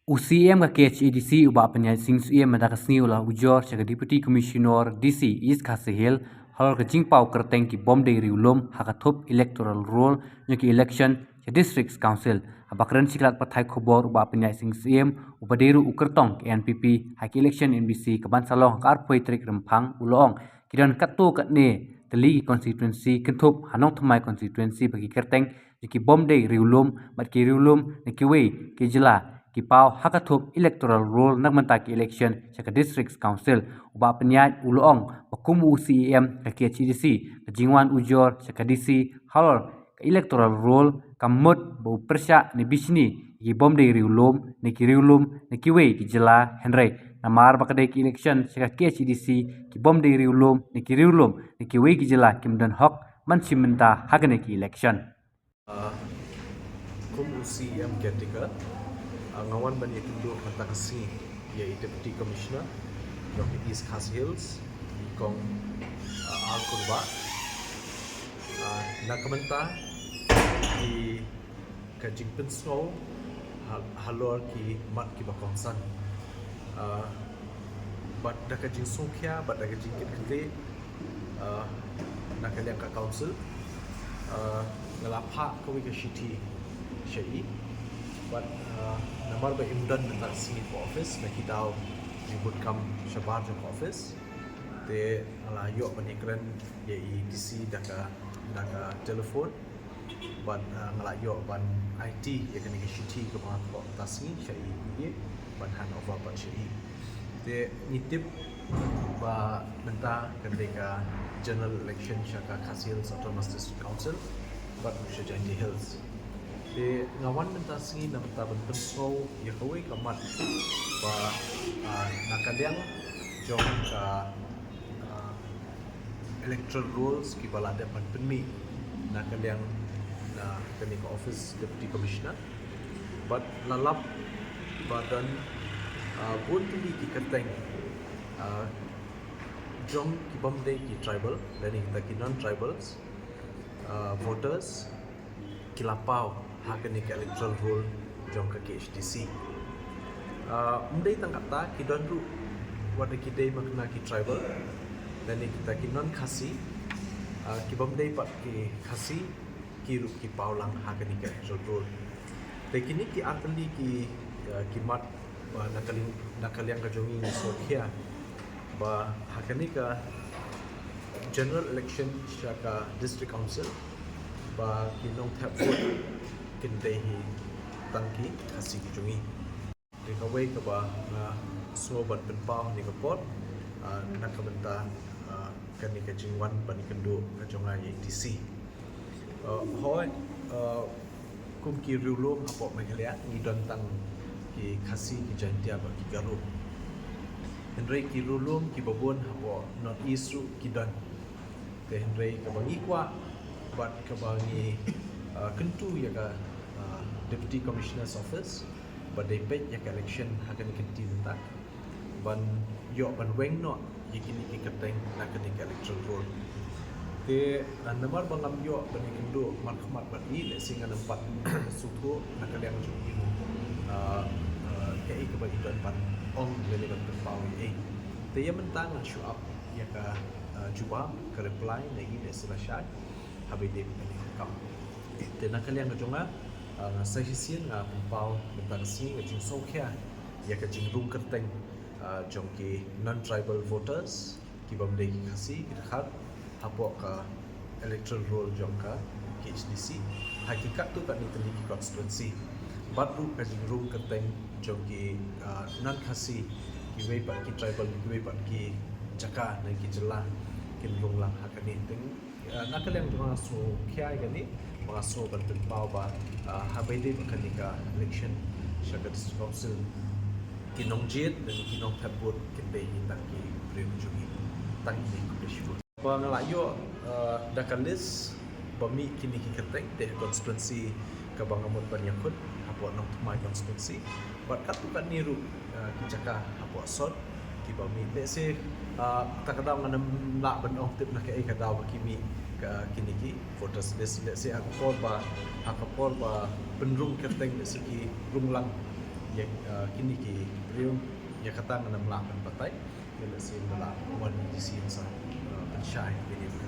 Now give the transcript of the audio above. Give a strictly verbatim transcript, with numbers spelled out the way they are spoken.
U CEM ka KHADC u Bah Pynïaid Sing Syiem mynta ka sngi u la ujor sha ka Deputy Commissioner DC East Khasi Hills halor ka jingpaw kyrteng ki bym dei riewlum ha ka thup electoral roll jong ki election sha District Council. Haba kren sha ki lad pathai khubor u Bah Pynïaid Sing Syiem uba dei ruh u kyrtong ka NPP ha ki election MDC ka ban sa long ha ka arphew tarik Rymphang u la ong ki don katto katne tylli ki constituency kynthup ha Nongthymmai constituency ba ki kyrteng jong ki bym dei riewlum bad ki riewlum na kiwei ki jylla ki paw ha ka thup electoral roll na ka bynta ki election sha ka District Council. U Bah Pynïaid u la ong ba kum u CEM ka KHADC ka jingwan ujor sha ka DC halor ka electoral roll kam mut ba u pyrshah ne bishni ïa ki bym dei riewlum ne ki riewlum na kiwei ki jylla, hynrei namar ba ka dei ka election sha ka KHADC, ki bym dei riewlum ne ki riewlum na kiwei ki jylla kim don hok ban shim bynta ha kane ka election. Ah, kum u CEM caretaker, ah, nga wan ban ïakynduh mynta ka sngi ïa i Deputy Commissioner jong ka East Khasi Hills, i Kong, ah, R Kurbah. Ah, na ka bynta ki, ka jingpynsngew ha-, halor ki mat kiba kongsan. Ah, bad da ka jingsngewkhia bad da ka jingkitkhlieh, ah, na ka liang ka council, ah, nga la phah kawei ka shithi sha i. Bad, ah, namar ba im don mynta ka sngi ka office, na ki daw jingbud kam shabar jong ka office, te nga la ïoh ban ïakren ïa i DC da ka, da ka telephone. Bad, ah, nga la ïoh ban aiti ïa kane ka shithi kaba nga thoh mynta ka sngi sha i, i ban hand over pat sha i. Te ngi tip ba mynta ka dei ka general election sha ka Khasi Hills Autonomous District Council bad ruh sha Jaintia Hills. Te nga wan mynta ka sngi na bynta ban pynsngew ïa kawei ka mat ba, ah, na ka liang jong ka, ah, electoral rolls kiba la dep ban pynmih na ka liang na kane ka office Deputy Commissioner. Bad la lap ba don, ah, bun tylli ki kyrteng, ah, jong ki bym dei ki tribal lane kita ki non-tribals, ah, voters, ki la paw ha kane ka electoral roll jong ka KHADC. Ah, ym dei tang katta, ki don ruh wat da ki dei ma kane ki tribal lane kita ki non-Khasi, ah, ki bym dei pat ki Khasi, ki ruh ki paw lang ha kane ka electoral roll. Te kine ki artylli ki, ah, ki mat ba na ka liang, na ka liang ka jong ngi ngi sngewkhia ba ha kane ka general election sha ka District Council ba ki nongthep vote kin dei hi tang ki Khasi ki jong ngi. Te kawei kaba nga sngew ban pynpaw ha kane ka por, ah, na ka bynta, ah, kane ka jingwan ban ïakynduh ka jong nga ïa i DC. Uh, hooid, uh, kum ki riewlum hapoh Meghalaya ngi don tang ki Khasi, ki Jaintia bad ki Garo. Hynrei ki riewlum kiba bun hapoh North East ruh ki don. Te hynrei kaba ngi kwah bad kaba ngi, uh, kyntu ïa ka, uh, Deputy Commissioner's Office ba dei peit ïa ka election ha kane ka kynti mynta ban ïoh ban weng noh ïa kine ki kyrteng na kane ka electoral roll. Te, ah, namar ba ngam ïoh ban ïakynduh markhmat bad i, lehse ngan ym pat sngewthuh na ka liang jong i, ah, ah, kaei kaba i don ban ong lane ban pynpaw ïa i. Te ïa mynta ngan shu ap ïa ka, ah, jubab, ka reply na i lehse lashai haba i dei ban ïakynduh. Te na ka liang ka jong nga, ah, nga sa shisien nga pynpaw mynta ka sngi ka jingsngewkhia ïa ka jingrung kyrteng, ah, jong ki non-tribal voters, ki bym dei ki Khasi, ki dkhar hapoh ka electoral roll jong ka KHADC ha ki katto katne tylli ki constituency. Bad ruh ka jingrung kyrteng jong ki, ah, non-Khasi kiwei pat ki tribal, kiwei pat ki jaka ne ki jylla kin rung lang ha kane. Te, ah, na ka liang jong nga sngewkhia ïa kane, ba nga sngew ban pynpaw ba, ah, haba ïadei bad kane ka election sha ka District Council, ki nongjied lane ki nongthep vote kin dei hi tang ki briew jong ngi, tang kine ki briew. Ba nga la ïoh, ah, da ka list ba mih kine ki kyrteng, te ha constituency kaba nga mut ban ïakhun hapoh Nongthymmai constituency bad katto katne ruh, ah, ki jaka hapoh sor kiba mih. Lehse, ah, kata ka daw ngan ym lah ban ong tip na kaei ka daw ba ki mih ka, kine ki voters list. Lehse ha ka por ba, ha ka por ba pynrung kyrteng lehse ki rung lang ïa, uh, kine ki briew, ïa kata ngan ym lah ban batai. Ïa lehse ynda la wan ïa ki sien sa, uh, pynshai ïa kine ki